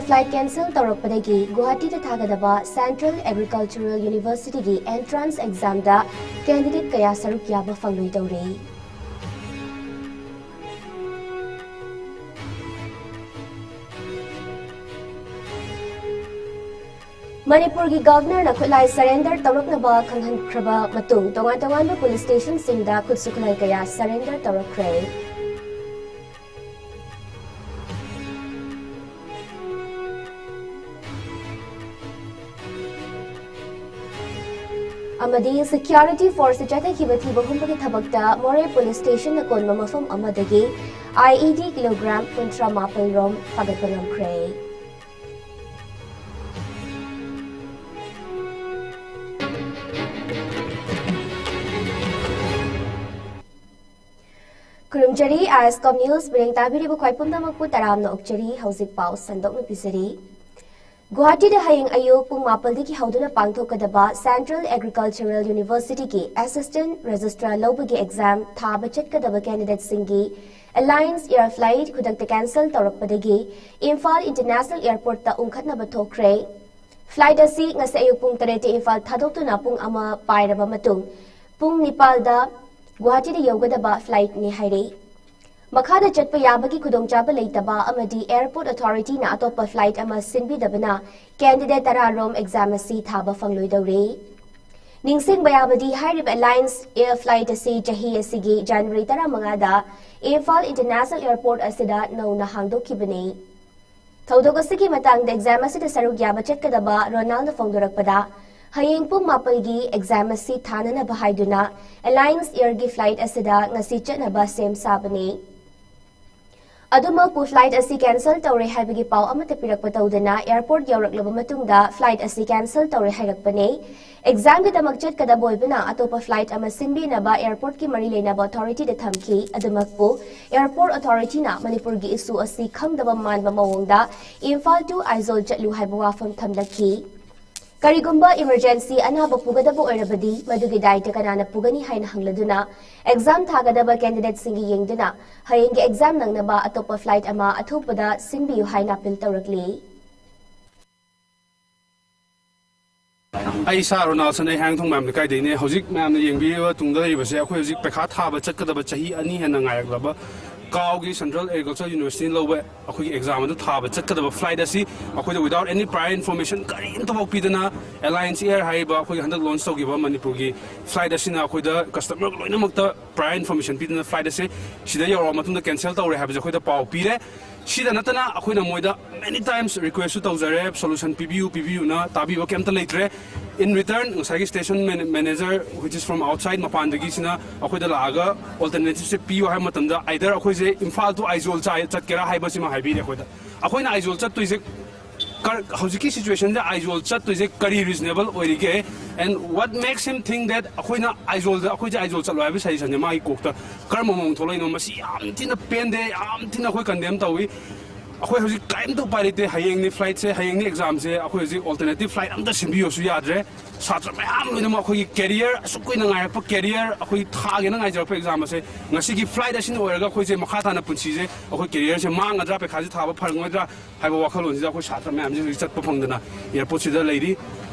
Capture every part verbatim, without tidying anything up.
Flight cancel ꯇꯧꯔꯛꯄꯗꯒꯤ ꯒꯨꯋꯥꯍꯥꯇꯤꯗ ꯊꯥꯒꯗꯕ Central Agricultural Universityꯒꯤ entrance examꯗ candidate ꯀꯌꯥ ꯁꯔꯨꯛ ꯌꯥꯕ ꯐꯪꯂꯣꯏꯗꯧꯔꯦ꯫ ꯃꯅꯤꯄꯨꯔꯒꯤ Governorꯅ ꯈꯨꯠꯂꯥꯏ surrender ꯇꯧꯔꯛꯅꯕ ꯈꯪꯍꯟꯈ꯭ꯔꯕ ꯃꯇꯨꯡ, ꯇꯣꯉꯥꯟ ꯇꯣꯉꯥꯟꯕ police stationꯁꯤꯡꯗ ꯈꯨꯠꯁꯨ ꯈꯨꯠꯂꯥꯏ ꯀꯌꯥ surrender ꯇꯧꯔꯛꯈ꯭ꯔꯦ꯫ ꯑꯃꯗꯤ security forceꯇ ꯆꯠꯊꯈꯤꯕ ꯊꯤꯕ ꯍꯨꯝꯕꯒꯤ ꯊꯕꯛꯇ ꯃꯣꯔꯦ police stationꯅ ꯀꯣꯟꯕ ꯃꯐꯝ ꯑꯃꯗꯒꯤ IED kilogram ꯀꯨꯟꯊ꯭ꯔꯥ ꯃꯥꯄꯜ ꯔꯣꯝ ꯐꯥꯒꯠꯄ ꯉꯝꯈ꯭ꯔꯦ꯫ ꯈꯨꯔꯨꯝꯖꯔꯤ, ISCOM News ꯃꯤꯠꯌꯦꯡ ꯇꯥꯕꯤꯔꯤꯕ ꯈ꯭ꯋꯥꯏ ꯄꯨꯝꯅꯃꯛꯄꯨ ꯇꯔꯥꯝꯅ ꯑꯣꯛꯆꯔꯤ꯫ ꯍꯧꯖꯤꯛ ꯄꯥꯎ ꯁꯟꯗꯣꯛꯅ ꯄꯤꯖꯔꯤ꯫ ꯒꯨꯋꯥꯍꯥꯇꯤꯗ ꯍꯌꯦꯡ ꯑꯌꯨꯛ ꯄꯨꯡ ꯃꯥꯄꯜꯗꯒꯤ ꯍꯧꯗꯨꯅ ꯄꯥꯡꯊꯣꯛꯀꯗꯕ Central Agricultural Universityꯒꯤ Assistant Registrar ꯂꯧꯕꯒꯤ exam ꯊꯥꯕ ꯆꯠꯀꯗꯕ candidateꯁꯤꯡꯒꯤ Alliance Air Flight ꯈꯨꯗꯛꯇ cancel ꯇꯧꯔꯛꯄꯗꯒꯤ ꯏꯝꯐꯥꯜ International Airportꯇ ꯎꯪꯈꯠꯅꯕ ꯊꯣꯛꯈ꯭ꯔꯦ꯫ Flight ꯑꯁꯤ ꯉꯁꯤ ꯑꯌꯨꯛ ꯄꯨꯡ ꯇꯔꯦꯠꯇ ꯏꯝꯐꯥꯜ ꯊꯥꯗꯣꯛꯇꯨꯅ ꯄꯨꯡ ꯑꯃ ꯄꯥꯏꯔꯕ ꯃꯇꯨꯡ, ꯄꯨꯡ ꯅꯤꯄꯥꯜꯗ ꯒꯨꯋꯥꯍꯥꯇꯤꯗ ꯌꯧꯒꯗꯕ flightꯅꯤ ꯍꯥꯏꯔꯤ꯫ ꯃꯈꯥꯗ ꯆꯠꯄ ꯌꯥꯕꯒꯤ ꯈꯨꯗꯣꯡꯆꯥꯕ ꯂꯩꯇꯕ ꯑꯃꯗꯤ airport authorityꯅ ꯑꯇꯣꯞꯄ flight ꯑꯃ ꯁꯤꯟꯕꯤꯗꯕꯅ candidate ꯇꯔꯥ ꯔꯣꯝ exam ꯑꯁꯤ ꯊꯥꯕ ꯐꯪꯂꯣꯏꯗꯧꯔꯤ꯫ ꯅꯤꯡꯁꯤꯡꯕ ꯌꯥꯕꯗꯤ, ꯍꯥꯏꯔꯤꯕ Alliance Air Flight ꯑꯁꯤ ꯆꯍꯤ ꯑꯁꯤꯒꯤ January ꯇꯔꯥꯃꯉꯥꯗ ꯏꯝꯐꯥꯜ International Airport ꯑꯁꯤꯗ ꯅꯧꯅ ꯍꯥꯡꯗꯣꯛꯈꯤꯕꯅꯤ꯫ ꯊꯧꯗꯣꯛ ꯑꯁꯤꯒꯤ ꯃꯇꯥꯡꯗ exam ꯑꯁꯤꯗ ꯁꯔꯨꯛ ꯌꯥꯕ ꯆꯠꯀꯗꯕ ꯔꯣꯅꯥꯜꯅ ꯐꯣꯡꯗꯣꯔꯛꯄꯗ, ꯍꯌꯦꯡ ꯄꯨꯡ ꯃꯥꯄꯜꯒꯤ exam ꯑꯁꯤ ꯊꯥꯅꯅꯕ ꯍꯥꯏꯗꯨꯅ Alliance Airꯒꯤ flight ꯑꯁꯤꯗ ꯉꯁꯤ ꯆꯠꯅꯕ ꯁꯦꯝ ꯁꯥꯕꯅꯤ꯫ ꯑꯗꯨꯃꯛꯄꯨ flight ꯑꯁꯤ cancel ꯇꯧꯔꯦ ꯍꯥꯏꯕꯒꯤ ꯄꯥꯎ ꯑꯃꯠꯇ ꯄꯤꯔꯛꯄ ꯇꯧꯗꯅ airport ꯌꯧꯔꯛꯂꯕ ꯃꯇꯨꯡꯗ flight ꯑꯁꯤ cancel ꯇꯧꯔꯦ ꯍꯥꯏꯔꯛꯄꯅꯤ꯫ Examꯒꯤꯗꯃꯛ ꯆꯠꯀꯗꯕ ꯑꯣꯏꯕꯅ ꯑꯇꯣꯞꯄ flight ꯑꯃ ꯁꯤꯟꯕꯤꯅꯕ airportꯀꯤ ꯃꯔꯤ ꯂꯩꯅꯕ authorityꯗ ꯊꯝꯈꯤ꯫ ꯑꯗꯨꯃꯛꯄꯨ airport authorityꯅ ꯃꯅꯤꯄꯨꯔꯒꯤ issue ꯑꯁꯤ ꯈꯪꯗꯕ ꯃꯥꯟꯕ ꯃꯑꯣꯡꯗ ꯏꯝꯐꯥꯜ to ꯑꯥꯏꯖꯣꯜ ꯆꯠꯂꯨ ꯍꯥꯏꯕ ꯋꯥꯐꯝ ꯊꯝꯂꯛꯈꯤ꯫ ꯀꯔꯤꯒꯨꯝꯕ emergency ꯑꯅꯥꯕ ꯄꯨꯒꯗꯕ ꯑꯣꯏꯔꯕꯗꯤ, ꯃꯗꯨꯒꯤ ꯗꯥꯏꯇ ꯀꯅꯥꯅ ꯄꯨꯒꯅꯤ ꯍꯥꯏꯅ ꯍꯪꯂꯗꯨꯅ, exam ꯊꯥꯒꯗꯕ candidateꯁꯤꯡꯒꯤ ꯌꯦꯡꯗꯨꯅ, ꯍꯌꯦꯡꯒꯤ exam ꯅꯪꯅꯕ ꯑꯇꯣꯞꯄ flight ꯑꯃ ꯑꯊꯨꯕꯗ ꯁꯤꯟꯕꯤꯌꯨ ꯍꯥꯏꯅ appeal ꯇꯧꯔꯛꯂꯤ꯫ ꯑꯩ ꯏꯁꯥ ꯔꯣꯅꯥꯜꯁꯟ, ꯑꯩ ꯍꯥꯏꯌꯥꯡꯊꯣꯡ ꯃꯌꯥꯝ ꯂꯩꯀꯥꯏꯗꯩꯅꯦ꯫ ꯍꯧꯖꯤꯛ ꯃꯌꯥꯝꯅ ꯌꯦꯡꯕꯤꯔꯤꯕ ꯇꯨꯡꯗ ꯂꯩꯔꯤꯕꯁꯦ, ꯑꯩꯈꯣꯏ ꯍꯧꯖꯤꯛ ꯄꯩꯈꯥ ꯊꯥꯕ ꯆꯠꯀꯗꯕ ꯆꯍꯤ ꯑꯅꯤ ꯍꯦꯟꯅ ꯉꯥꯏꯔꯛꯂꯕ ꯀꯥꯎꯒꯤ Central Agriculture Universityꯅ ꯂꯧꯕ ꯑꯩꯈꯣꯏꯒꯤ exam ꯑꯗꯨ ꯊꯥꯕ ꯆꯠꯀꯗꯕ flight ꯑꯁꯤ ꯑꯩꯈꯣꯏꯗ without any prior information ꯀꯔꯤꯝꯇꯐꯥꯎ ꯄꯤꯗꯅ, Alliance Air ꯍꯥꯏꯔꯤꯕ ꯑꯩꯈꯣꯏꯒꯤ ꯍꯟꯗꯛ launch ꯇꯧꯈꯤꯕ ꯃꯅꯤꯄꯨꯔꯒꯤ flight ꯑꯁꯤꯅ ꯑꯩꯈꯣꯏꯗ customer ꯂꯣꯏꯅꯃꯛꯇ prior information ꯄꯤꯗꯅ flight ꯑꯁꯤ ꯁꯤꯗ ꯌꯧꯔꯛꯑ ꯃꯇꯨꯡꯗ cancel ꯇꯧꯔꯦ ꯍꯥꯏꯕꯁꯦ ꯑꯩꯈꯣꯏꯗ ꯄꯥꯎ ꯄꯤꯔꯦ꯫ ꯁꯤꯗ ꯅꯠꯇꯅ ꯑꯩꯈꯣꯏꯅ ꯃꯣꯏꯗ many times requestꯁꯨ ꯇꯧꯖꯔꯦ, solution ꯄꯤꯕꯤꯌꯨ, ꯄꯤꯕꯤꯌꯨꯅ, ꯇꯥꯕꯤꯕ ꯀꯩꯝꯇ ꯂꯩꯇ꯭ꯔꯦ꯫ In return, ꯉꯁꯥꯏꯒꯤ station man-, manager, which is from outside, ꯃꯄꯥꯟꯗꯒꯤ ꯁꯤꯅ ꯑꯩꯈꯣꯏꯗ ꯂꯥꯛꯑꯒ alternativeꯁꯦ ꯄꯤꯌꯨ ꯍꯥꯏꯕ ꯃꯇꯝꯗ, either ꯑꯩꯈꯣꯏꯁꯦ ꯏꯝꯐꯥꯜ to ꯑꯥꯏꯖꯣꯜ ꯆꯥꯏ-, ꯆꯠꯀꯦꯔꯥ ꯍꯥꯏꯕꯁꯤꯃ ꯍꯥꯏꯕꯤꯔꯦ ꯑꯩꯈꯣꯏꯗ꯫ ꯑꯩꯈꯣꯏꯅ ꯑꯥꯏꯖꯣꯜ ꯆꯠꯇꯣꯏꯁꯦ ꯀꯔ-, ꯍꯧꯖꯤꯛꯀꯤ situationꯁꯦ ꯑꯥꯏꯖꯣꯜ ꯆꯠꯇꯣꯏꯁꯦ ꯀꯔꯤ reasonable ꯑꯣꯏꯔꯤꯒꯦ? And what makes him think that ꯑꯩꯈꯣꯏꯅ ꯑꯥꯏꯖꯣꯜꯗ, ꯑꯩꯈꯣꯏꯁꯦ ꯑꯥꯏꯖꯣꯜ ꯆꯠꯂꯣ ꯍꯥꯏꯕ suggestionꯁꯦ ꯃꯥꯒꯤ ꯀꯣꯛꯇ ꯀꯔꯝꯕ ꯃꯑꯣꯡ ꯊꯣꯛꯂꯛꯏꯅꯣ? ꯃꯁꯤ ꯌꯥꯝ ꯊꯤꯅ ꯄꯦꯟꯗꯦ, ꯌꯥꯝ ꯊꯤꯅ ꯑꯩꯈꯣꯏ condemn ꯇꯧꯏ꯫ ꯑꯩꯈꯣꯏ ꯍꯧꯖꯤꯛ ꯀꯔꯤꯝꯇ ꯎꯄꯥꯏ ꯂꯩꯇꯦ꯫ ꯍꯌꯦꯡꯅꯤ flightꯁꯦ, ꯍꯌꯦꯡꯅꯤ examꯁꯦ꯫ ꯑꯩꯈꯣꯏ ꯍꯧꯖꯤꯛ alternative flight ꯑꯝꯇ ꯁꯤꯟꯕꯤꯌꯣꯁꯨ ꯌꯥꯗ꯭ꯔꯦ꯫ ꯁꯥꯇ꯭ꯔ ꯃꯌꯥꯝ ꯂꯣꯏꯅꯃꯛ ꯑꯩꯈꯣꯏꯒꯤ career, ꯑꯁꯨꯛ ꯀꯨꯏꯅ ꯉꯥꯏꯔꯛꯄ career, ꯑꯩꯈꯣꯏ ꯊꯥꯒꯦꯅ ꯉꯥꯏꯖꯔꯛꯄ exam ꯑꯁꯦ, ꯉꯁꯤꯒꯤ flight ꯑꯁꯤꯅ ꯑꯣꯏꯔꯒ ꯑꯩꯈꯣꯏꯁꯦ ꯃꯈꯥ ꯇꯥꯅ ꯄꯨꯟꯁꯤꯁꯦ, ꯑꯩꯈꯣꯏ careerꯁꯦ ꯃꯥꯡꯒꯗ꯭ꯔꯥ, ꯄꯩꯈꯥꯁꯦ ꯊꯥꯕ ꯐꯪꯉꯣꯏꯗ꯭ꯔꯥ ꯍꯥꯏꯕ ꯋꯥꯈꯜꯂꯣꯟꯁꯤꯗ ꯑꯩꯈꯣꯏ ꯁꯥꯇ꯭ꯔ ꯃꯌꯥꯝꯁꯦ ꯍꯧꯖꯤꯛ ꯆꯠꯄ ꯐꯪꯗꯅ airportꯁꯤꯗ ꯂꯩꯔꯤ꯫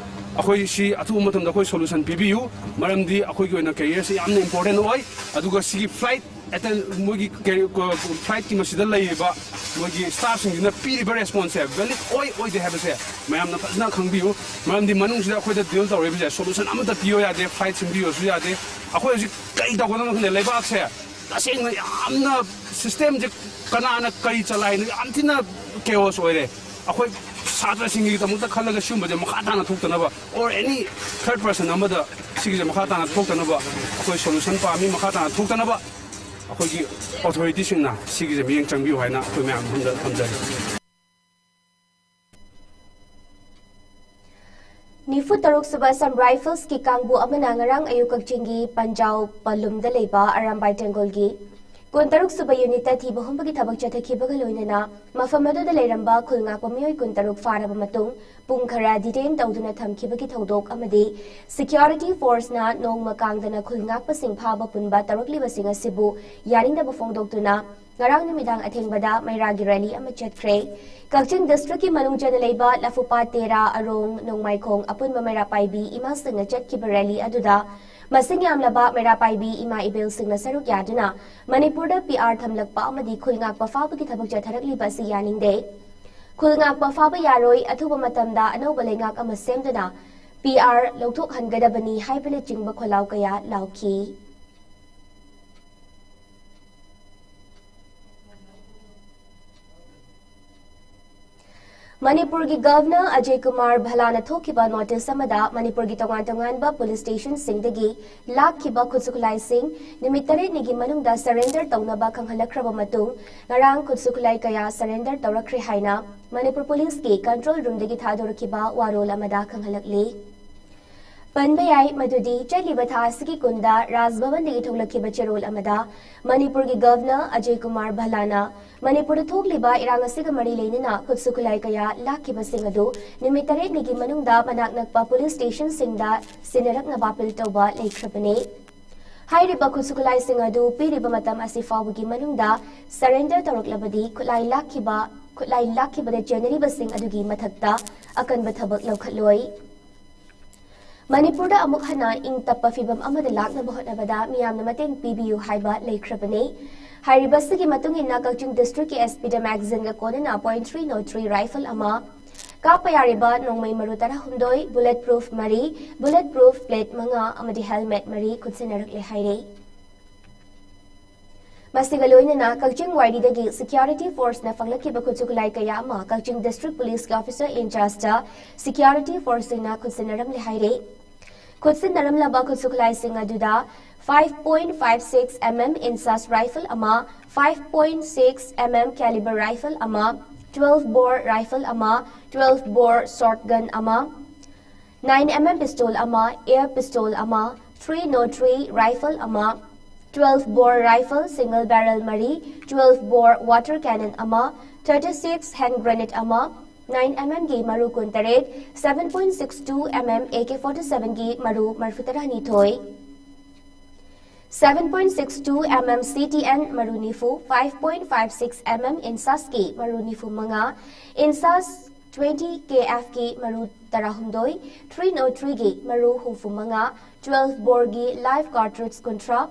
ꯑꯩꯈꯣꯏ ꯁꯤ ꯑꯊꯨꯕ ꯃꯇꯝꯗ ꯑꯩꯈꯣꯏ solution ꯄꯤꯕꯤꯌꯨ, ꯃꯔꯝꯗꯤ ꯑꯩꯈꯣꯏꯒꯤ ꯑꯣꯏꯅ careerꯁꯦ ꯌꯥꯝꯅ important ꯑꯣꯏ꯫ ꯑꯗꯨꯒ ꯁꯤꯒꯤ flight attend-, ꯃꯣꯏꯒꯤ ꯀꯦ-, ꯀꯣ-, flightꯀꯤ ꯃꯁꯤꯗ ꯂꯩꯔꯤꯕ ꯃꯣꯏꯒꯤ staffꯁꯤꯡꯁꯤꯅ ꯄꯤꯔꯤꯕ responseꯁꯦ valid ꯑꯣꯏ ꯑꯣꯏꯗꯦ ꯍꯥꯏꯕꯁꯦ ꯃꯌꯥꯝꯅ ꯐꯖꯅ ꯈꯪꯕꯤꯌꯨ꯫ ꯃꯔꯝꯗꯤ ꯃꯅꯨꯡꯁꯤꯗ ꯑꯩꯈꯣꯏꯗ deal ꯇꯧꯔꯤꯕꯁꯦ solution ꯑꯃꯠꯇ ꯄꯤꯌꯣ ꯌꯥꯗꯦ, flight ꯁꯤꯟꯕꯤꯌꯣꯁꯨ ꯌꯥꯗꯦ꯫ ꯑꯩꯈꯣꯏ ꯍꯧꯖꯤꯛ ꯀꯔꯤ ꯇꯧꯒꯗꯕꯅꯣ ꯈꯪꯗꯦ꯫ ꯂꯩꯕꯥꯛꯁꯦ ꯇꯁꯦꯡꯅ ꯌꯥꯝꯅ systemꯁꯦ ꯀꯅꯥꯅ ꯀꯔꯤ ꯆꯂꯥꯏꯅꯣ ꯌꯥꯝ ꯊꯤꯅ chaos ꯑꯣꯏꯔꯦ꯫ ꯑꯩꯈꯣꯏ ꯁꯥꯇ꯭ꯔꯁꯤꯡꯒꯤꯗꯃꯛꯇ ꯈꯜꯂꯒ ꯁꯤꯒꯨꯝꯕꯁꯦ ꯃꯈꯥ ꯇꯥꯅ ꯊꯣꯛꯇꯅꯕ, or any third person ꯑꯃꯗ ꯁꯤꯒꯤꯁꯦ ꯃꯈꯥ ꯇꯥꯅ ꯊꯣꯛꯇꯅꯕ ꯑꯩꯈꯣꯏ solution ꯄꯥꯝꯃꯤ꯫ ꯃꯈꯥ ꯇꯥꯅ ꯊꯣꯛꯇꯅꯕ ꯑꯩꯈꯣꯏꯒꯤ authorityꯁꯤꯡꯅ ꯁꯤꯒꯤꯁꯦ ꯃꯤꯠꯌꯦꯡ ꯆꯪꯕꯤꯌꯨ ꯍꯥꯏꯅ ꯑꯩꯈꯣꯏ ꯃꯌꯥꯝ ꯃꯐꯝꯗ ꯊꯝꯖꯔꯤ꯫ ꯅꯤꯐꯨ ꯇꯔꯨꯛ ꯁꯨꯕ Assam Riflesꯀꯤ ꯀꯥꯡꯕꯨ ꯑꯃꯅ ꯉꯔꯥꯡ ꯑꯌꯨꯛ ꯀꯛꯆꯤꯡꯒꯤ ꯄꯟꯖꯥꯎ ꯄꯂꯨꯝꯗ ꯂꯩꯕ ꯑꯔꯥꯝꯕꯥꯏ ꯇꯦꯡꯒꯣꯜꯒꯤ ꯀꯨꯟꯇꯔꯨꯛ ꯁꯨꯕ ꯌꯨꯅꯤꯠꯇ ꯊꯤꯕ ꯍꯨꯝꯕꯒꯤ ꯊꯕꯛ ꯆꯠꯊꯈꯤꯕꯒ ꯂꯣꯏꯅꯅ ꯃꯐꯝ ꯑꯗꯨꯗ ꯂꯩꯔꯝꯕ ꯈꯨꯜ ꯉꯥꯛꯄ ꯃꯤꯑꯣꯏ ꯀꯨꯟꯇꯔꯨꯛ ꯐꯥꯔꯕ ꯃꯇꯨꯡ ꯄꯨꯡ ꯈꯔ ꯗꯤꯇꯦꯟ ꯇꯧꯗꯨꯅ ꯊꯝꯈꯤꯕꯒꯤ ꯊꯧꯗꯣꯛ ꯑꯃꯗꯤ ꯁꯦꯀ꯭ꯌꯨꯔꯤꯇꯤ ꯐꯣꯔꯁꯅ ꯅꯣꯡꯃ ꯀꯥꯡꯗꯅ ꯈꯨꯜ ꯉꯥꯛꯄꯁꯤꯡ ꯐꯥꯕ ꯄꯨꯟꯕ ꯇꯧꯔꯛꯂꯤꯕꯁꯤꯡ ꯑꯁꯤꯕꯨ ꯌꯥꯅꯤꯡꯗꯕ ꯐꯣꯡꯗꯣꯛꯇꯨꯅ ꯉꯔꯥꯡ ꯅꯨꯃꯤꯗꯥꯡ ꯑꯊꯦꯡꯕꯗ ꯃꯩꯔꯥꯒꯤ ꯔꯦꯂꯤ ꯑꯃ ꯆꯠꯈ꯭ꯔꯦ꯫ ꯀꯛꯆꯤꯡ ꯗꯤꯁꯇ꯭ꯔꯤꯛꯀꯤ ꯃꯅꯨꯡ ꯆꯟꯅ ꯂꯩꯕ ꯂꯐꯨꯄꯥꯠ, ꯇꯦꯔꯥ, ꯑꯔꯣꯡ, ꯅꯣꯡꯃꯥꯏꯈꯣꯡ ꯑꯄꯨꯟꯕ ꯃꯩꯔꯥ ꯄꯥꯏꯕꯤ ꯏꯃꯥꯁꯤꯡꯅ ꯆꯠꯈꯤꯕ ꯔꯦꯂꯤ ꯑꯗꯨꯗ ꯃꯁꯤꯡ ꯌꯥꯝꯂꯕ ꯃꯩꯔꯥ ꯄꯥꯏꯕꯤ ꯏꯃꯥ ꯏꯕꯦꯜꯁꯤꯡꯅ ꯁꯔꯨꯛ ꯌꯥꯗꯨꯅ ꯃꯅꯤꯄꯨꯔꯗ ꯄꯤ ꯑꯥꯔ ꯊꯝꯂꯛꯄ ꯑꯃꯗꯤ ꯈꯨꯜ ꯉꯥꯛꯄ ꯐꯥꯕꯒꯤ ꯊꯕꯛ ꯆꯠꯊꯔꯛꯂꯤꯕ ꯑꯁꯤ ꯌꯥꯅꯤꯡꯗꯦ꯫ ꯈꯨꯜ ꯉꯥꯛꯄ ꯐꯥꯕ ꯌꯥꯔꯣꯏ, ꯑꯊꯨꯕ ꯃꯇꯝꯗ ꯑꯅꯧꯕ ꯂꯩꯉꯥꯛ ꯑꯃ ꯁꯦꯝꯗꯨꯅ ꯄꯤ ꯑꯥꯔ ꯂꯧꯊꯣꯛꯍꯟꯒꯗꯕꯅꯤ ꯍꯥꯏꯕꯅꯆꯤꯡꯕ ꯈꯣꯜꯂꯥꯎ ꯀꯌꯥ ꯂꯥꯎꯈꯤ꯫ ꯃꯅꯤꯄꯨꯔꯒꯤ ꯒꯚꯔꯅꯔ ꯑꯖꯌ ꯀꯨꯃꯥꯔ ꯚꯜꯂꯥꯅ ꯊꯣꯛꯈꯤꯕ ꯅꯣꯇꯤꯁ ꯑꯃꯗ ꯃꯅꯤꯄꯨꯔꯒꯤ ꯇꯣꯉꯥꯟ ꯇꯣꯉꯥꯟꯕ ꯄꯨꯂꯤꯁ ꯁ꯭ꯇꯦꯁꯟꯁꯤꯡꯗꯒꯤ ꯂꯥꯛꯈꯤꯕ ꯈꯨꯠꯁꯨ ꯈꯨꯠꯂꯥꯏꯁꯤꯡ ꯅꯨꯃꯤꯠ ꯇꯔꯦꯠꯅꯤꯒꯤ ꯃꯅꯨꯡꯗ ꯁꯔꯦꯟꯗꯔ ꯇꯧꯅꯕ ꯈꯪꯍꯜꯂꯛꯈ꯭ꯔꯕ ꯃꯇꯨꯡ ꯉꯔꯥꯡ ꯈꯨꯠꯁꯨ ꯈꯨꯠꯂꯥꯏ ꯀꯌꯥ ꯁꯔꯦꯟꯗꯔ ꯇꯧꯔꯛꯈ꯭ꯔꯦ ꯍꯥꯏꯅ ꯃꯅꯤꯄꯨꯔ ꯄꯨꯂꯤꯁꯀꯤ ꯀꯟꯇ꯭ꯔꯣꯜ ꯔꯨꯝꯗꯒꯤ ꯊꯥꯗꯣꯔꯛꯈꯤꯕ ꯋꯥꯔꯣꯜ ꯑꯃꯗ ꯈꯪꯍꯜꯂꯛꯂꯤ꯫ ꯄꯟꯕ ꯌꯥꯏ ꯃꯗꯨꯗꯤ ꯆꯠꯂꯤꯕ ꯊꯥ ꯑꯁꯤꯒꯤ ꯀꯨꯟꯗ ꯔꯥꯖ ꯚꯕꯟꯗꯒꯤ ꯊꯣꯛꯂꯛꯈꯤꯕ ꯆꯦꯔꯣꯜ ꯑꯃꯗ ꯃꯅꯤꯄꯨꯔꯒꯤ ꯒꯚꯔꯅꯔ ꯑꯖꯌ ꯀꯨꯃꯥꯔ ꯚꯜꯂꯥꯅ ꯃꯅꯤꯄꯨꯔꯗ ꯊꯣꯛꯂꯤꯕ ꯏꯔꯥꯡ ꯑꯁꯤꯒ ꯃꯔꯤ ꯂꯩꯅꯅ ꯈꯨꯠꯁꯨ ꯈꯨꯠꯂꯥꯏ ꯀꯌꯥ ꯂꯥꯛꯈꯤꯕꯁꯤꯡ ꯑꯗꯨ ꯅꯨꯃꯤꯠ ꯇꯔꯦꯠꯅꯤꯒꯤ ꯃꯅꯨꯡꯗ ꯃꯅꯥꯛ ꯅꯛꯄ ꯄꯨꯂꯤꯁ ꯁ꯭ꯇꯦꯁꯟꯁꯤꯡꯗ ꯁꯤꯟꯅꯔꯛꯅꯕ ꯑꯄꯤꯜ ꯇꯧꯕ ꯂꯩꯈ꯭ꯔꯕꯅꯤ꯫ ꯍꯥꯏꯔꯤꯕ ꯈꯨꯠꯁꯨ ꯈꯨꯠꯂꯥꯏꯁꯤꯡ ꯑꯗꯨ ꯄꯤꯔꯤꯕ ꯃꯇꯝ ꯑꯁꯤ ꯐꯥꯎꯕꯒꯤ ꯃꯅꯨꯡꯗ ꯁꯔꯦꯟꯗꯔ ꯇꯧꯔꯛꯂꯕꯗꯤ ꯈꯨꯠꯂꯥꯏ ꯂꯥꯛꯈꯤꯕ, ꯈꯨꯠꯂꯥꯏ ꯂꯥꯛꯈꯤꯕꯗ ꯆꯦꯟꯅꯔꯤꯕꯁꯤꯡ ꯑꯗꯨꯒꯤ ꯃꯊꯛꯇ ꯑꯀꯟꯕ ꯊꯕꯛ ꯂꯧꯈꯠꯂꯣꯏ꯫ ꯃꯅꯤꯄꯨꯔꯗ ꯑꯃꯨꯛ ꯍꯟꯅ ꯏꯪ ꯇꯞꯄ ꯐꯤꯕꯝ ꯑꯃꯗ ꯂꯥꯛꯅꯕ ꯍꯣꯠꯅꯕꯗ ꯃꯤꯌꯥꯝꯅ ꯃꯇꯦꯡ ꯄꯤꯕꯤꯌꯨ ꯍꯥꯏꯕ ꯂꯩꯈ꯭ꯔꯕꯅꯤ꯫ ꯍꯥꯏꯔꯤꯕꯁꯤꯒꯤ ꯃꯇꯨꯡ ꯏꯟꯅ ꯀꯛꯆꯤꯡ ꯗꯤꯁꯇ꯭ꯔꯤꯛꯀꯤ ꯑꯦꯁ ꯄꯤꯗ ꯃꯦꯒꯥꯖꯤꯟꯒ ꯀꯣꯟꯅꯅ point three not three rifle ꯑꯃ, ꯀꯥꯞꯄ ꯌꯥꯔꯤꯕ ꯅꯣꯡꯃꯩ ꯃꯔꯨ ꯇꯔꯥꯍꯨꯝꯗꯣꯏ, ꯕꯨꯂꯦꯠ ꯄ꯭ꯔꯨꯐ ꯃꯔꯤ, ꯕꯨꯂꯦꯠ ꯄ꯭ꯔꯨꯐ ꯄ꯭ꯂꯦꯠ ꯃꯉꯥ ꯑꯃꯗꯤ ꯍꯦꯜꯃꯦꯠ ꯃꯔꯤ ꯈꯨꯠꯁꯤꯟꯅꯔꯛꯂꯦ ꯍꯥꯏꯔꯤ꯫ ꯃꯁꯤꯒ ꯂꯣꯏꯅꯅ ꯀꯛꯆꯤꯡ ꯋꯥꯏꯔꯤꯗꯒꯤ ꯁꯦꯀ꯭ꯌꯨꯔꯤꯇꯤ ꯐꯣꯔꯁꯅ ꯐꯪꯂꯛꯈꯤꯕ ꯈꯨꯠꯁꯨ ꯈꯨꯠꯂꯥꯏ ꯀꯌꯥ ꯑꯃ ꯀꯛꯆꯤꯡ ꯗꯤꯁꯇ꯭ꯔꯤꯛ ꯄꯨꯂꯤꯁꯀꯤ ꯑꯣꯐꯤꯁꯔ ꯏꯟꯆꯥꯔꯖꯇ ꯁꯦꯀ꯭ꯌꯨꯔꯤꯇꯤ ꯐꯣꯔꯁꯁꯤꯡꯅ ꯈꯨꯠꯁꯤꯟꯅꯔꯝꯂꯦ ꯍꯥꯏꯔꯤ꯫ ꯈꯨꯠꯁꯤꯟꯅꯔꯝꯂꯕ ꯈꯨꯠꯁꯨ ꯈꯨꯠꯂꯥꯏꯁꯤꯡ ꯑꯗꯨꯗ five point five six M M INSAS rifle ꯑꯃ, five point six M M caliber rifle ꯑꯃ, twelve bore rifle ꯑꯃ, twelve bore shotgun ꯑꯃ, nine M M pistol ꯑꯃ, air pistol ꯑꯃ, three nought three rifle ꯑꯃ, twelve bore rifle single barrel ꯃꯔꯤ, twelve bore water cannon ꯑꯃ, thirty six hand grenade ꯑꯃ, nine mm ꯒꯤ ꯃꯔꯨ ꯀꯨꯟꯇꯔꯦꯠ, seven point six two mm AK forty seven ꯒꯤ ꯃꯔꯨ ꯃꯔꯤꯐꯨ ꯇꯔꯥꯅꯤꯊꯣꯏ, seven point six two mm CTN ꯃꯔꯨ ꯅꯤꯐꯨ, five point five six mm INSAS ꯀꯤ ꯃꯔꯨ ꯅꯤꯐꯨ ꯃꯉꯥ, INSAS twenty KF ꯀꯤ ꯃꯔꯨ ꯇꯔꯥꯍꯨꯝꯗꯣꯏ, three nought three ꯒꯤ ꯃꯔꯨ ꯍꯨꯝꯐꯨ ꯃꯉꯥ, twelve bore ꯒꯤ live cartridge ꯀꯨꯟꯊ꯭ꯔꯥ,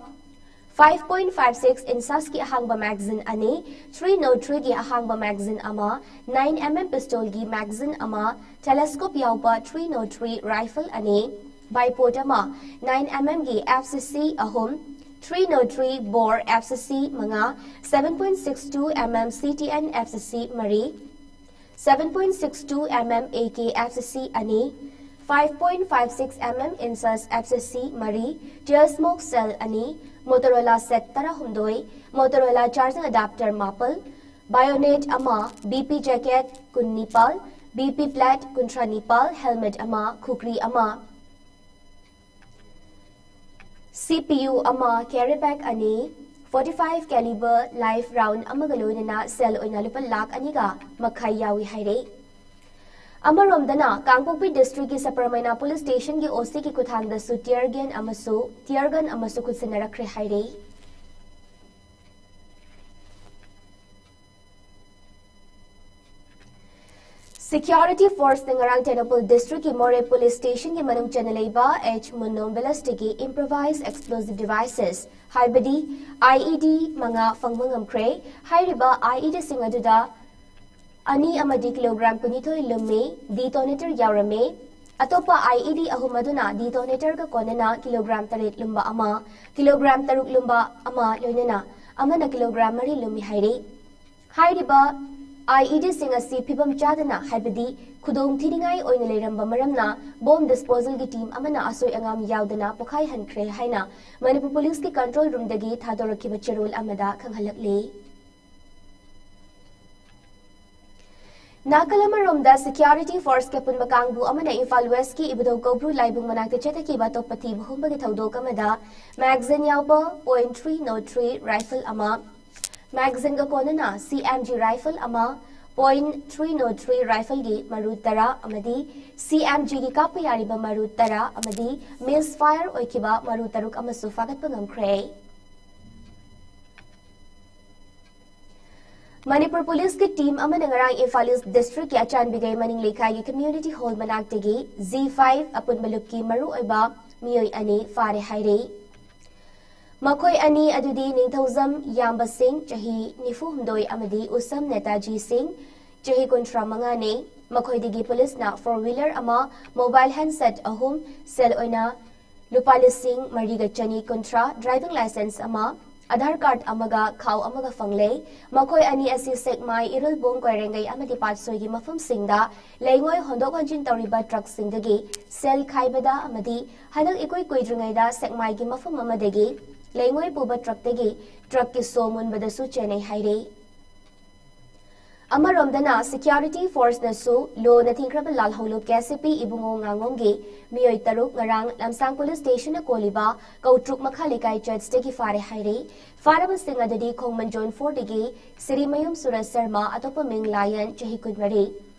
five point five six INSAS ꯀꯤ ꯑꯍꯥꯡꯕ magazine ꯑꯅꯤ, three nought three ꯒꯤ ꯑꯍꯥꯡꯕ magazine ꯑꯃ, nine mm pistol ꯒꯤ magazine ꯑꯃ, telescope ꯌꯥꯎꯕ three nought three rifle ꯑꯅꯤ, bipod ꯑꯃ, nine mm ꯒꯤ FCC ꯑꯍꯨꯝ, three nought three bore FCC ꯃꯉꯥ, seven point six two mm CTN FCC ꯃꯔꯤ, seven point six two mm AK FCC ꯑꯅꯤ, five point five six mm INSAS FCC ꯃꯔꯤ, tear smoke shell ꯑꯅꯤ, Motorola set ꯇꯔꯥꯍꯨꯝꯗꯣꯏ, Motorola charging adapter ꯃꯥꯄꯜ, bayonet ꯑꯃ, BP jacket ꯀꯨꯟꯅꯤꯄꯥꯜ, BP plate ꯀꯨꯟꯊ꯭ꯔꯥ ꯅꯤꯄꯥꯜ, helmet ꯑꯃ, ꯈꯨꯒ꯭ꯔꯤ ꯑꯃ, CPU ꯑꯃ, carry bag ꯑꯅꯤ, forty five caliber live round ꯑꯃꯒ ꯂꯣꯏꯅꯅ ꯁꯦꯜ ꯑꯣꯏꯅ ꯂꯨꯄꯥ ꯂꯥꯈ ꯑꯅꯤꯒ ꯃꯈꯥꯏ ꯌꯥꯎꯏ ꯍꯥꯏꯔꯦ꯫ ꯑꯃꯔꯣꯝꯗꯅ, ꯀꯥꯡꯄꯣꯛꯄꯤ district ꯀꯤ ꯁꯄꯔꯃꯩꯅꯥ police station ꯒꯤ OC ꯒꯤ ꯈꯨꯠꯊꯥꯡꯗꯁꯨ tear gun ꯑꯃꯁꯨ, tear gun ꯑꯃꯁꯨ ꯈꯨꯠꯁꯤꯟꯅꯔꯛꯈ꯭ꯔꯦ ꯍꯥꯏꯔꯦ꯫ Security force ꯅ ꯉꯔꯥꯡ ꯇꯦꯡꯅꯧꯄꯜ district ꯀꯤ ꯃꯣꯔꯦ police station ꯒꯤ ꯃꯅꯨꯡ ꯆꯟꯅ ꯂꯩꯕ H ꯃꯨꯟꯅꯣꯝ village ꯇꯒꯤ improvised explosive devices ꯍꯥꯏꯕꯗꯤ IED ꯃꯉꯥ ꯐꯪꯕ ꯉꯝꯈ꯭ꯔꯦ꯫ ꯍꯥꯏꯔꯤꯕ IED ꯁꯤꯡ ꯑꯗꯨꯗ ꯑꯅꯤ ꯑꯃꯗꯤ kilogram ꯀꯨꯟꯅꯤꯊꯣꯏ ꯂꯨꯝꯃꯤ, detonator ꯌꯥꯎꯔꯝꯃꯤ꯫ ꯑꯇꯣꯞꯄ IED ꯑꯍꯨꯝ ꯑꯗꯨꯅ detonator ꯒ ꯀꯣꯟꯅꯅ kilogram ꯇꯔꯦꯠ ꯂꯨꯝꯕ ꯑꯃ, kilogram ꯇꯔꯨꯛ ꯂꯨꯝꯕ ꯑꯃ, ꯂꯣꯏꯅꯅ ꯑꯃꯅ kilogram ꯃꯔꯤ ꯂꯨꯝꯃꯤ ꯍꯥꯏꯔꯤ꯫ ꯍꯥꯏꯔꯤꯕ IED ꯁꯤꯡ ꯑꯁꯤ ꯐꯤꯕꯝ ꯆꯥꯗꯅ, ꯍꯥꯏꯕꯗꯤ ꯈꯨꯗꯣꯡ ꯊꯤꯅꯤꯡꯉꯥꯏ ꯑꯣꯏꯅ ꯂꯩꯔꯝꯕ ꯃꯔꯝꯅ bomb disposal ꯒꯤ team ꯑꯃꯅ ꯑꯁꯣꯏ ꯑꯉꯥꯝ ꯌꯥꯎꯗꯅ ꯄꯣꯈꯥꯏꯍꯟꯈ꯭ꯔꯦ ꯍꯥꯏꯅ ꯃꯅꯤꯄꯨꯔ police ꯀꯤ control room ꯗꯒꯤ ꯊꯥꯗꯣꯔꯛꯈꯤꯕ ꯆꯦꯔꯣꯜ ꯑꯃꯗ ꯈꯪꯍꯜꯂꯛꯂꯤ꯫ ꯅꯥꯀꯜ ꯑꯃꯔꯣꯝꯗ, ꯁꯦꯀ꯭ꯌꯨꯔꯤꯇꯤ ꯐꯣꯔꯁꯀꯤ ꯑꯄꯨꯟꯕ ꯀꯥꯡꯕꯨ ꯑꯃꯅ ꯏꯝꯐꯥꯜ ꯋꯦꯁꯀꯤ ꯏꯕꯨꯙꯧ ꯀꯧꯕ꯭ꯔꯨ ꯂꯥꯏꯕꯨꯡ ꯃꯅꯥꯛꯇ ꯆꯠꯊꯈꯤꯕ ꯇꯣꯞꯄ ꯊꯤꯕ ꯍꯨꯝꯕꯒꯤ ꯊꯧꯗꯣꯛ ꯑꯃꯗ ꯃꯦꯒꯥꯖꯤꯟ ꯌꯥꯎꯕ point three not three rifle ꯑꯃ, ꯃꯦꯒꯥꯖꯤꯟꯒ ꯀꯣꯟꯅꯅ ꯁꯤ ꯑꯦꯝ ꯖꯤ ꯔꯥꯏꯐꯜ ꯑꯃ, ꯄꯣꯏꯟ ꯊ꯭ꯔꯤ ꯅꯣꯠ ꯊ꯭ꯔꯤ ꯔꯥꯏꯐꯜꯒꯤ ꯃꯔꯨ ꯇꯔꯥ ꯑꯃꯗꯤ ꯁꯤ ꯑꯦꯝ ꯖꯤꯒꯤ ꯀꯥꯞꯄ ꯌꯥꯔꯤꯕ ꯃꯔꯨ ꯇꯔꯥ ꯑꯃꯗꯤ ꯃꯤꯁ ꯐꯥꯌꯔ ꯑꯣꯏꯈꯤꯕ ꯃꯔꯨ ꯇꯔꯨꯛ ꯑꯃꯁꯨ ꯐꯥꯒꯠꯄ ꯉꯝꯈ꯭ꯔꯦ꯫ ꯃꯅꯤꯄꯨꯔ ꯄꯨꯂꯤꯁꯀꯤ ꯇꯤꯝ ꯑꯃꯅ ꯉꯔꯥꯡ ꯏꯝꯐꯥꯜ ꯏꯁ ꯗꯤꯁꯇ꯭ꯔꯤꯛꯀꯤ ꯑꯆꯥꯟꯕꯤꯒꯩ ꯃꯅꯤꯡ ꯂꯩꯀꯥꯏꯒꯤ ꯀꯝꯃ꯭ꯌꯨꯅꯤꯇꯤ ꯍꯣꯜ ꯃꯅꯥꯛꯇꯒꯤ ꯖꯤ ꯐꯥꯏꯚ ꯑꯄꯨꯟꯕ ꯂꯨꯞꯀꯤ ꯃꯔꯨꯑꯣꯏꯕ ꯃꯤꯑꯣꯏ ꯑꯅꯤ ꯐꯥꯔꯦ ꯍꯥꯏꯔꯤ꯫ ꯃꯈꯣꯏ ꯑꯅꯤ ꯑꯗꯨꯗꯤ ꯅꯤꯡꯊꯧꯖꯝ ꯌꯥꯝꯕ ꯁꯤꯡ, ꯆꯍꯤ ꯅꯤꯐꯨ ꯍꯨꯝꯗꯣꯏ, ꯑꯃꯗꯤ ꯎꯁꯝ ꯅꯦꯇꯥꯖꯤ ꯁꯤꯡ, ꯆꯍꯤ ꯀꯨꯟꯊ꯭ꯔꯥ ꯃꯉꯥꯅꯤ꯫ ꯃꯈꯣꯏꯗꯒꯤ ꯄꯨꯂꯤꯁꯅ ꯐꯣꯔ ꯋꯤꯂꯔ ꯑꯃ, ꯃꯣꯕꯥꯏꯜ ꯍꯦꯟꯁꯦꯠ ꯑꯍꯨꯝ, ꯁꯦꯜ ꯑꯣꯏꯅ ꯂꯨꯄꯥ ꯂꯤꯁꯤꯡ ꯃꯔꯤꯒ ꯆꯅꯤ ꯀꯨꯟꯊ꯭ꯔꯥ, ꯗ꯭ꯔꯥꯏꯚꯤꯡ ꯂꯥꯏꯁꯦꯟꯁ ꯑꯃ, ꯑꯥꯙꯥꯔ ꯀꯥꯔꯗ ꯑꯃꯒ ꯈꯥꯎ ꯑꯃꯒ ꯐꯪꯂꯦ꯫ ꯃꯈꯣꯏ ꯑꯅꯤ ꯑꯁꯤ ꯁꯦꯛꯃꯥꯏ, ꯏꯔꯨꯜꯕꯨꯡ, ꯀꯣꯏꯔꯦꯡꯒꯩ ꯑꯃꯗꯤ ꯄꯥꯠꯁꯣꯏꯒꯤ ꯃꯐꯝꯁꯤꯡꯗ ꯂꯩꯉꯣꯏ ꯍꯣꯟꯗꯣꯛ ꯍꯣꯟꯖꯤꯟ ꯇꯧꯔꯤꯕ ꯇ꯭ꯔꯛꯁꯤꯡꯗꯒꯤ ꯁꯦꯜ ꯈꯥꯏꯕꯗ ꯑꯃꯗꯤ ꯍꯟꯗꯛ ꯏꯀꯨꯏ ꯀꯨꯏꯗ꯭ꯔꯤꯉꯩꯗ ꯁꯦꯛꯃꯥꯏꯒꯤ ꯃꯐꯝ ꯑꯃꯗꯒꯤ ꯂꯩꯉꯣꯏ ꯄꯨꯕ ꯇ꯭ꯔꯛꯇꯒꯤ ꯇ꯭ꯔꯛꯀꯤ ꯁꯣ ꯃꯨꯟꯕꯗꯁꯨ ꯆꯦꯟꯅꯩ ꯍꯥꯏꯔꯤ꯫ ꯑꯃꯔꯣꯝꯗꯅ, ꯁꯦꯀ꯭ꯌꯨꯔꯤꯇꯤ ꯐꯣꯔꯁꯅꯁꯨ ꯂꯣꯅ ꯊꯤꯡꯈ꯭ꯔꯕ ꯂꯥꯜꯍꯧꯂꯨꯞ ꯀꯦ ꯁꯤ ꯄꯤ ꯏꯕꯨꯡꯉꯣ ꯉꯥꯉꯣꯝꯒꯤ ꯃꯤꯑꯣꯏ ꯇꯔꯨꯛ ꯉꯔꯥꯡ ꯂꯝꯁꯥꯡ ꯄꯨꯂꯤꯁ ꯁ꯭ꯇꯦꯁꯟꯅ ꯀꯣꯜꯂꯤꯕ ꯀꯧꯇ꯭ꯔꯨꯛ ꯃꯈꯥ ꯂꯩꯀꯥꯏ ꯆꯔꯆꯇꯒꯤ ꯐꯥꯔꯦ ꯍꯥꯏꯔꯤ꯫ ꯐꯥꯔꯕꯁꯤꯡ ꯑꯗꯨꯗꯤ ꯈꯣꯡꯃꯟꯖꯣꯟ ꯐꯣꯔꯗꯒꯤ ꯁꯤꯔꯤꯃꯌꯨꯝ ꯁꯨꯔꯦꯁ ꯁꯔꯃ, ꯑꯇꯣꯞꯄ ꯃꯤꯡ ꯂꯥꯌꯟ, ꯆꯍꯤ ꯀꯨꯟꯃꯔꯤ,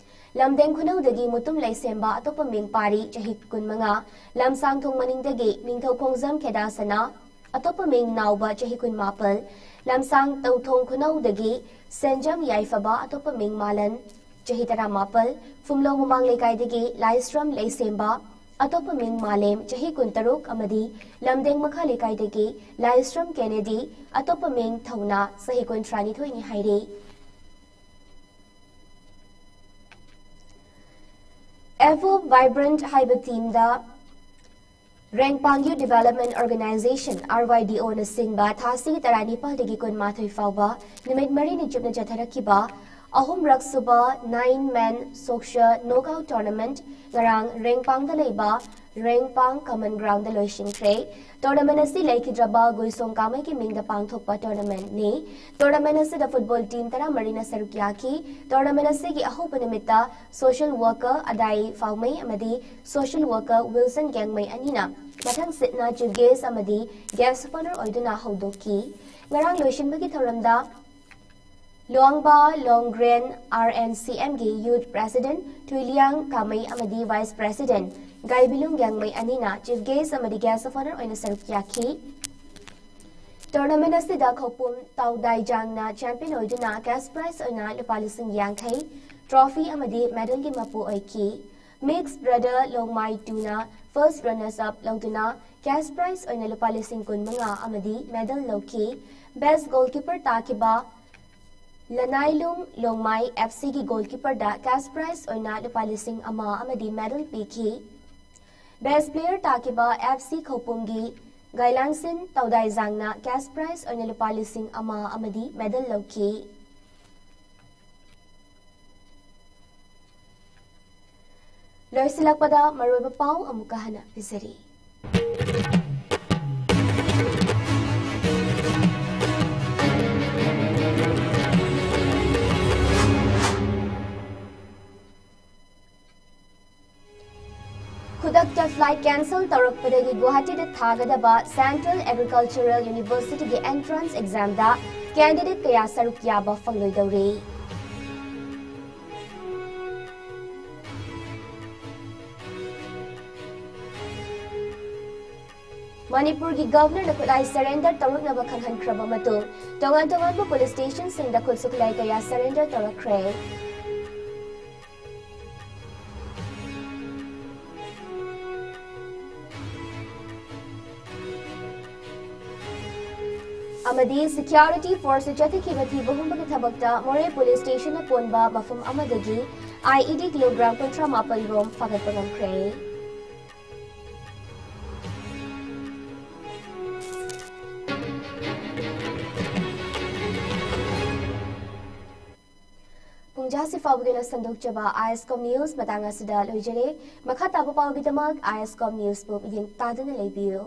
ꯂꯝꯗꯦꯡ ꯈꯨꯅꯧꯗꯒꯤ ꯃꯨꯇꯨꯝ ꯂꯩꯁꯦꯝꯕ, ꯑꯇꯣꯞꯄ ꯃꯤꯡ ꯄꯥꯔꯤ, ꯆꯍꯤ ꯀꯨꯟꯃꯉꯥ, ꯂꯝꯁꯥꯡꯊꯣꯡ ꯃꯅꯤꯡꯗꯒꯤ ꯅꯤꯡꯊꯧꯈꯣꯡꯖꯝ ꯈꯦꯗꯥꯁꯅꯥ, ꯑꯇꯣꯞꯄ ꯃꯤꯡ ꯅꯥꯎꯕ, ꯆꯍꯤ ꯀꯨꯟꯃꯥꯄꯜ, ꯂꯝꯁꯥꯡ ꯇꯧꯊꯣꯡ ꯈꯨꯅꯧꯗꯒꯤ ꯁꯦꯟꯖꯝ ꯌꯥꯏꯐꯕ, ꯑꯇꯣꯞꯄ ꯃꯤꯡ ꯃꯥꯂꯟ, ꯆꯍꯤ ꯇꯔꯥꯃꯥꯄꯜ, ꯐꯨꯝꯂꯧ ꯃꯃꯥꯡ ꯂꯩꯀꯥꯏꯗꯒꯤ ꯂꯥꯏꯁ꯭ꯔꯝ ꯂꯩꯁꯦꯝꯕ, ꯑꯇꯣꯞꯄ ꯃꯤꯡ ꯃꯥꯂꯦꯝ, ꯆꯍꯤ ꯀꯨꯟꯇꯔꯨꯛ, ꯑꯃꯗꯤ ꯂꯝꯗꯦꯡ ꯃꯈꯥ ꯂꯩꯀꯥꯏꯗꯒꯤ ꯂꯥꯏꯁ꯭ꯔꯝ ꯀꯦꯅꯦꯗꯤ, ꯑꯇꯣꯞꯄ ꯃꯤꯡ ꯊꯧꯅꯥ, ꯆꯍꯤ ꯀꯨꯟꯊ꯭ꯔꯥꯅꯤꯊꯣꯏꯅꯤ ꯍꯥꯏꯔꯤ꯫ Evo Vibrant ꯍꯥꯏꯕ ꯊꯤꯝꯗ ꯔꯦꯡꯄꯥꯡ ꯌꯨꯠ ꯗꯤꯚꯦꯂꯞꯃꯦꯟ ꯑꯣꯔꯒꯅꯥꯏꯖꯦꯁꯟ, ꯑꯥꯔ ꯋꯥꯏ ꯗꯤ ꯑꯣꯅ ꯁꯤꯟꯕ ꯊꯥ ꯑꯁꯤꯒꯤ ꯇꯔꯥꯅꯤꯄꯥꯜꯗꯒꯤ ꯀꯨꯟꯃꯥꯊꯣꯏ ꯐꯥꯎꯕ ꯅꯨꯃꯤꯠ ꯃꯔꯤꯅꯤ ꯆꯨꯞꯅ ꯆꯠꯊꯔꯛꯈꯤꯕ ꯑꯍꯨꯝꯔꯛ ꯁꯨꯕ ꯅꯥꯏꯟ ꯃꯦꯟ ꯁꯣꯛꯁ ꯅꯣꯛꯑꯥꯎꯠ ꯇꯣꯔꯅꯥꯃꯦꯟꯠ ꯉꯔꯥꯡ ꯔꯦꯡꯄꯥꯡꯗ ꯂꯩꯕ ꯔꯦꯡꯄꯥꯡ ꯀꯃꯟ ꯒ꯭ꯔꯥꯎꯟꯗ ꯂꯣꯏꯁꯤꯟꯈ꯭ꯔꯦ꯫ ꯇꯣꯔꯅꯥꯃꯦꯟ ꯑꯁꯤ ꯂꯩꯈꯤꯗ꯭ꯔꯕ ꯒꯨꯏꯁꯣꯡ ꯀꯥꯃꯩꯒꯤ ꯃꯤꯡꯗ ꯄꯥꯡꯊꯣꯛꯄ ꯇꯣꯔꯅꯥꯃꯦꯟꯅꯤ꯫ ꯇꯣꯔꯅꯥꯃꯦꯟ ꯑꯁꯤꯗ ꯐꯨꯠꯕꯣꯜ ꯇꯤꯝ ꯇꯔꯥꯃꯔꯤꯅ ꯁꯔꯨꯛ ꯌꯥꯈꯤ꯫ ꯇꯣꯔꯅꯥꯃꯦꯟ ꯑꯁꯤꯒꯤ ꯑꯍꯧꯕ ꯅꯨꯃꯤꯠꯇ ꯁꯣꯁꯤꯌꯦꯜ ꯋꯥꯔꯀꯔ ꯑꯗꯥꯏ ꯐꯥꯎꯃꯩ ꯑꯃꯗꯤ ꯁꯣꯁꯤꯌꯦꯜ ꯋꯥꯔꯀꯔ ꯋꯤꯜꯁꯟ ꯒꯦꯡꯃꯩ ꯑꯅꯤꯅ ꯃꯊꯪ ꯁꯤꯠꯅ ꯆꯤꯐ ꯒꯦꯁ ꯑꯃꯗꯤ ꯒꯦꯁ ꯑꯣꯐ ꯑꯣꯅꯔ ꯑꯣꯏꯗꯨꯅ ꯍꯧꯗꯣꯛꯈꯤ꯫ ꯉꯔꯥꯡ ꯂꯣꯏꯁꯤꯟꯕꯒꯤ ꯊꯧꯔꯝꯗ ꯂꯨꯋꯥꯡꯕꯥ ꯂꯣꯡꯒ꯭ꯔꯦꯟ ꯑꯥꯔ ꯑꯦꯟ ꯁꯤ ꯑꯦꯝꯒꯤ ꯌꯨꯠ ꯄ꯭ꯔꯦꯁꯤꯗꯦꯟꯠ ꯊꯨꯏꯂꯤꯌꯥꯡ ꯀꯥꯃꯩ ꯑꯃꯗꯤ ꯚꯥꯏꯁ ꯄ꯭ꯔꯦꯁꯤꯗꯦꯟꯠ ꯒꯥꯏꯕꯤꯂꯨꯡ ꯒꯦꯡꯃꯩ ꯑꯅꯤꯅ ꯆꯤꯐ ꯒꯦꯁ ꯑꯃꯗꯤ ꯒꯦꯁ ꯑꯣꯐ ꯑꯣꯅꯔ ꯑꯣꯏꯅ ꯁꯔꯨꯛ ꯌꯥꯈꯤ꯫ ꯇꯣꯔꯅꯥꯃꯦꯟ ꯑꯁꯤꯗ ꯈꯧꯄꯨꯝ ꯇꯥꯎꯗꯥꯏꯖꯥꯡꯅ ꯆꯦꯝꯄꯤꯌꯟ ꯑꯣꯏꯗꯨꯅ ꯀꯦꯁ ꯄ꯭ꯔꯥꯏꯖ ꯑꯣꯏꯅ ꯂꯨꯄꯥ ꯂꯤꯁꯤꯡ ꯌꯥꯡꯈꯩ, ꯇ꯭ꯔꯣꯐꯤ ꯑꯃꯗꯤ ꯃꯦꯗꯜꯒꯤ ꯃꯄꯨ ꯑꯣꯏꯈꯤ꯫ ꯃꯤꯛꯁ ꯕ꯭ꯔꯗꯔ ꯂꯣꯡꯃꯥꯏ ꯇꯨꯅ ꯐꯥꯔꯁ ꯔꯅꯔꯁ ꯑꯞ ꯂꯧꯗꯨꯅ ꯀꯦꯁ ꯄ꯭ꯔꯥꯏꯖ ꯑꯣꯏꯅ ꯂꯨꯄꯥ ꯂꯤꯁꯤꯡ ꯀꯨꯟꯃꯉꯥ ꯑꯃꯗꯤ ꯃꯦꯗꯜ ꯂꯧꯈꯤ꯫ ꯕꯦꯁ ꯒꯣꯜꯀꯤꯄꯔ ꯇꯥꯈꯤꯕ ꯂꯅꯥꯏꯂꯨꯡ ꯂꯣꯡꯃꯥꯏ ꯑꯦꯐ ꯁꯤꯒꯤ ꯒꯣꯜꯀꯤꯄꯔꯗ ꯀꯦꯁ ꯄ꯭ꯔꯥꯏꯖ ꯑꯣꯏꯅ ꯂꯨꯄꯥ ꯂꯤꯁꯤꯡ ꯑꯃ ꯑꯃꯗꯤ ꯃꯦꯗꯜ ꯄꯤꯈꯤ꯫ ꯕꯦꯁ ꯄ꯭ꯂꯦꯌꯔ ꯇꯥꯈꯤꯕ ꯑꯦꯐ ꯁꯤ ꯈꯧꯄꯨꯝꯒꯤ ꯒꯥꯏꯂꯥꯡꯁꯤꯟ ꯇꯧꯗꯥꯏꯖꯥꯡꯅ ꯀꯦꯁ ꯄ꯭ꯔꯥꯏꯖ ꯑꯣꯏꯅ ꯂꯨꯄꯥ ꯂꯤꯁꯤꯡ ꯑꯃ ꯑꯃꯗꯤ ꯃꯦꯗꯜ ꯂꯧꯈꯤ꯫ ꯂꯣꯏꯁꯤꯜꯂꯛꯄꯗ ꯃꯔꯨꯑꯣꯏꯕ ꯄꯥꯎ ꯑꯃꯨꯛꯀ ꯍꯟꯅ ꯄꯤꯖꯔꯤ꯫ ꯈꯨꯗꯛꯇ ꯐ꯭ꯂꯥꯏꯠ ꯀꯦꯟꯁꯦꯜ ꯇꯧꯔꯛꯄꯗꯒꯤ ꯒꯨꯋꯥꯍꯥꯇꯤꯗ ꯊꯥꯒꯗꯕ ꯁꯦꯟꯇ꯭ꯔꯦꯜ ꯑꯦꯒ꯭ꯔꯤꯀꯜꯆꯔꯦꯜ ꯌꯨꯅꯤꯚꯔꯁꯤꯇꯤꯒꯤ ꯑꯦꯟꯇ꯭ꯔꯥꯟꯁ ꯑꯦꯛꯖꯥꯝꯗ ꯀꯦꯟꯗꯤꯗꯦꯠ ꯀꯌꯥ ꯁꯔꯨꯛ ꯌꯥꯕ ꯐꯪꯂꯣꯏꯗꯧꯔꯤ꯫ ꯃꯅꯤꯄꯨꯔꯒꯤ ꯒꯚꯔꯅꯔꯅ ꯈꯨꯠꯂꯥꯏ ꯁꯔꯦꯟꯗꯔ ꯇꯧꯔꯛꯅꯕ ꯈꯪꯍꯟꯈ꯭ꯔꯕ ꯃꯇꯨꯡ, ꯇꯣꯉꯥꯟ ꯇꯣꯉꯥꯟꯕ ꯄꯨꯂꯤꯁ ꯁ꯭ꯇꯦꯁꯟꯁꯤꯡꯗ ꯈꯨꯠꯁꯨ ꯈꯨꯠꯂꯥꯏ ꯀꯌꯥ ꯁꯔꯦꯟꯗꯔ ꯇꯧꯔꯛꯈ꯭ꯔꯦ꯫ ꯑꯃꯗꯤ ꯁꯦꯀ꯭ꯌꯨꯔꯤꯇꯤ ꯐꯣꯔꯁꯇ ꯆꯠꯊꯈꯤꯕ ꯊꯤꯕ ꯍꯨꯝꯕꯒꯤ ꯊꯕꯛꯇ ꯃꯣꯔꯦ ꯄꯨꯂꯤꯁ ꯁ꯭ꯇꯦꯁꯟꯅ ꯀꯣꯟꯕ ꯃꯐꯝ ꯑꯃꯗꯒꯤ ꯑꯥꯏ ꯏ ꯗꯤ ꯀꯤꯂꯣꯒ꯭ꯔꯥꯝ ꯀꯨꯟꯊ꯭ꯔꯥ ꯃꯥꯄꯜ ꯔꯣꯝ ꯐꯥꯒꯠꯄ ꯉꯝꯈ꯭ꯔꯦ꯫ ꯄꯨꯡꯖꯥꯁꯤ ꯐꯥꯎꯕꯒꯤ ꯑꯣꯏꯅ ꯁꯟꯗꯣꯛꯆꯕ ꯑꯥꯏ ꯑꯦꯁ ꯀꯣꯝ ꯅ꯭ꯌꯨꯁ ꯃꯇꯥꯡ ꯑꯁꯤꯗ ꯂꯣꯏꯖꯔꯦ꯫ ꯃꯈꯥ ꯇꯥꯕ ꯄꯥꯎꯒꯤꯗꯃꯛ ꯑꯥꯏ ꯑꯦꯁ ꯀꯣꯝ ꯅ꯭ꯌꯨꯁꯄꯨ ꯃꯤꯠꯌꯦꯡ ꯇꯥꯗꯨꯅ ꯂꯩꯕꯤꯌꯨ꯫